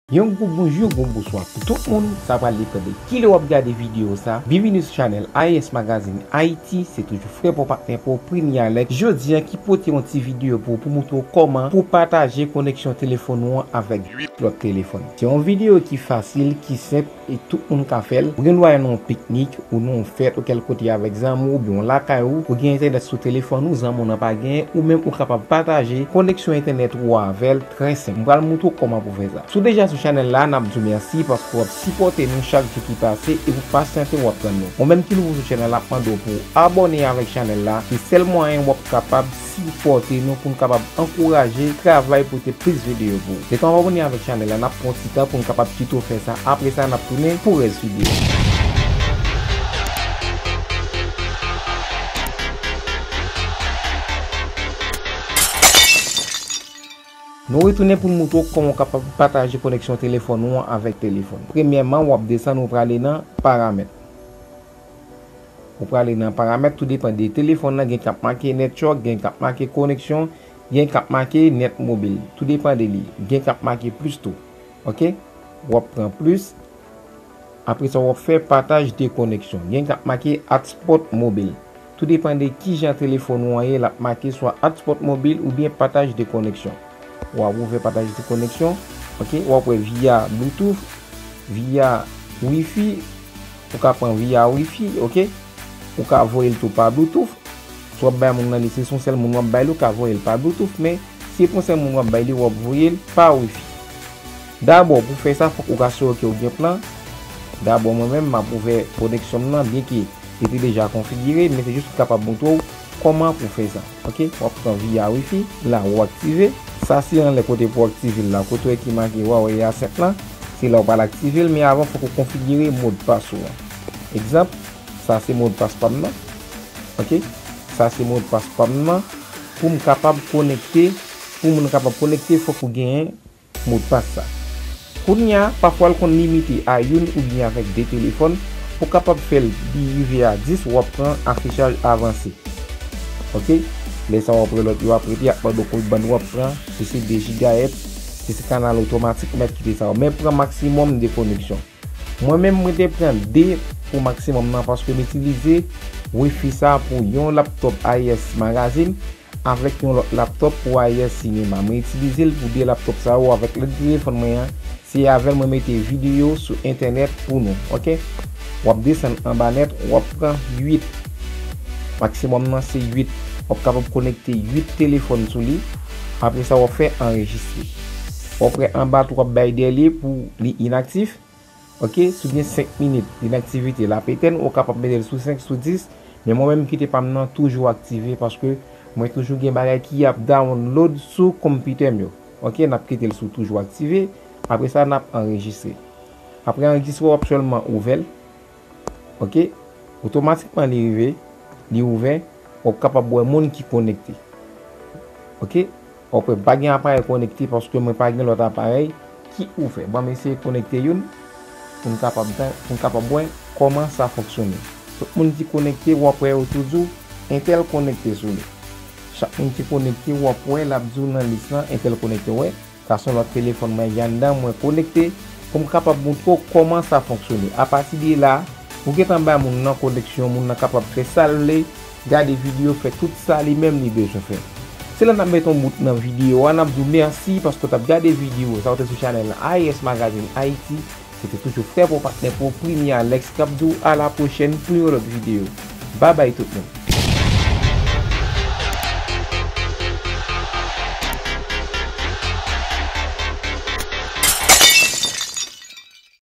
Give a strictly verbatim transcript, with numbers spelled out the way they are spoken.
Yon gwo bonjou, yon gwo bonswa pou tout moun. Sa pral depann de kilè w ap gade videyo sa. Byenvini sou chanèl I S Magazine Haïti. Se toujou frè pa w, patnè pa w, Premye Alex. Jodi a ki pote yon ti videyo pou, pou montre w kòman pou pataje koneksyon telefòn ou an avèk uit lòt telefòn. Se yon videyo ki fasil, ki senp, e tout moun ka fè l. Ou gen dwa nan yon piknik, ou nan yon fèt, ou kèl kote avèk zanmi w, oubyen w lakay ou, ou gen entènèt sou telefòn ou, zanmi w nan pa genyen, ou menm ou kapab pataje koneksyon entènèt ou avè l trè senp. M pral montre w kòman pou fè sa. Si w deja sou chanèl la, n ap di w mèsi paske w ap sipòte nou chak jou ki pase e pou pasyante w ap tann nou. Ou menm ki nouvo sou chanèl la, ap mande w pou w abòne avèk chanèl la. Se sèl mwayen w ap kapab sipòte nou pou n kapab ankouraje travay pote plis videyo pou ou. Detan w abòne avèk chanèl la, n ap pran ti tan pou n kapab kite w fè sa. Apre sa, n ap tounen pou rès videyo. Nou retounen pou n montre w kòman w kapab pataje koneksyon telefòn ou an avèk telefòn. Premyèman, w ap desann, ou prale nan paramèt. Ou prale nan paramèt, tou depann de telefòn nan, gen k ap make network, gen k ap make koneksyon, gen k ap make nèt mobil. Tou depann de li. Gen k ap make plis tou. Oke? W ap pran plis. Apre sa, w ap fè pataj de koneksyon. Gen k ap make hotspot mobil. Tou depann de kijan telefòn ou an ye, l ap make swa hotspot mobil oubyen pataj de koneksyon. W ap ouvè pataj de koneksyon. Oke? W ap wè via Bluetooth, via Wi-Fi, ou ka pran via Wi-Fi, oke? Ou ka voye l tou pa Bluetooth. Si w ap bay moun nan li, si se yon sèl moun w ap bay li, ou ka voye l pa Bluetooth, men si se pa yon sèl moun w ap bay li, w ap voye l pa Wi-Fi. Dabò, pou fè sa, fòk ou asire ke w gen plan. Dabò, mwen menm, m ap ouvè koneksyon m nan, byenke li te deja konfigire, men se jis pou kapab montre w kòman pou fè sa. Oke? W ap pran via Wi-Fi, la ou aktive. Sa se anlè kote pou aktive l la, kote w wè ki make Huawei Ascent lan, se la ou pral aktive l, men avan fòk ou konfigire modpas ou an. Egzanp, sa se modpas pa m nan. Oke? Sa se modpas pa m nan. Pou m kapab konekte, pou moun kapab konekte, fòk ou genyen modpas sa. Kounye a, pafwa l konn limite a youn oubyen avèk de telefòn, pou kapab fè l rive a dis, w ap pran afichaj avanse. Oke? Lè sa w ap wè lòt yo ap rete, y ap mande w konbyen bann w ap pran, si se de gigahèt, si se kanal otomatik, m ap kite sa w. Men pran maksimòm de koneksyon. Mwen menm, mwen te pran de pou maksimòm nan, paske m itilize Wi-Fi sa pou yon laptop I S Magazine avèk yon lòt laptop pou I S Cinema. Mwen itilize l pou de laptop sa yo avèk lòt telefòn mwen an. Se avè l mwen mete videyo sou entènèt pou nou. Oke? W ap desann anba nèt, w ap pran uit. Maksimòm nan se uit. W ap kapab konekte uit telefòn sou li. Apre sa, w ap fè anrejistre. W ap wè anba tou w ap bay dèyè li pou li inaktif. Oke, si w gen senk minit inaktivite, l ap etèn, ou kapab mete l sou senk, sou dis, men mwen menm kite pa m nan toujou aktive paske mwen toujou gen bagay ki ap download sou konpitè m yo. Oke, n ap kite l sou toujou aktive, apre sa n ap anrejistre. Apre anrejistre, w ap sèlman ouvè l. Oke, otomatikman li rive, li ouvè, w ap kapab wè moun ki konekte. Oke, w ap wè pa gen aparèy konekte paske mwen pa gen lòt aparèy ki ouvè. Ban m eseye konekte youn pou n kapab, pou n kapab wè kòman sa fonksyone. Tout moun ki konekte, w ap wè yo toujou entèl konekte sou li. Chak moun ki konekte, w ap wè l ap di w nan lis lan entèl konekte, w wè. Sa se yon lòt telefòn mwen gen anndan, mwen konekte pou m kapab montre w kòman sa fonksyone. Apati de la, ou gentan bay moun nan koneksyon, moun nan kapab fè sa l vle, gade videyo, fè tout sa li menm li bezwen fè. Se la n ap mete yon bout nan videyo a, n ap di w mèsi paske w t ap gade videyo sa, ou te sou chanèl I S Magazine Haïti. Se te toujou frè pa w, patnè pa w, Premye Alex k ap di w a la pwochèn pou yon lòt videyo. Babay tout moun.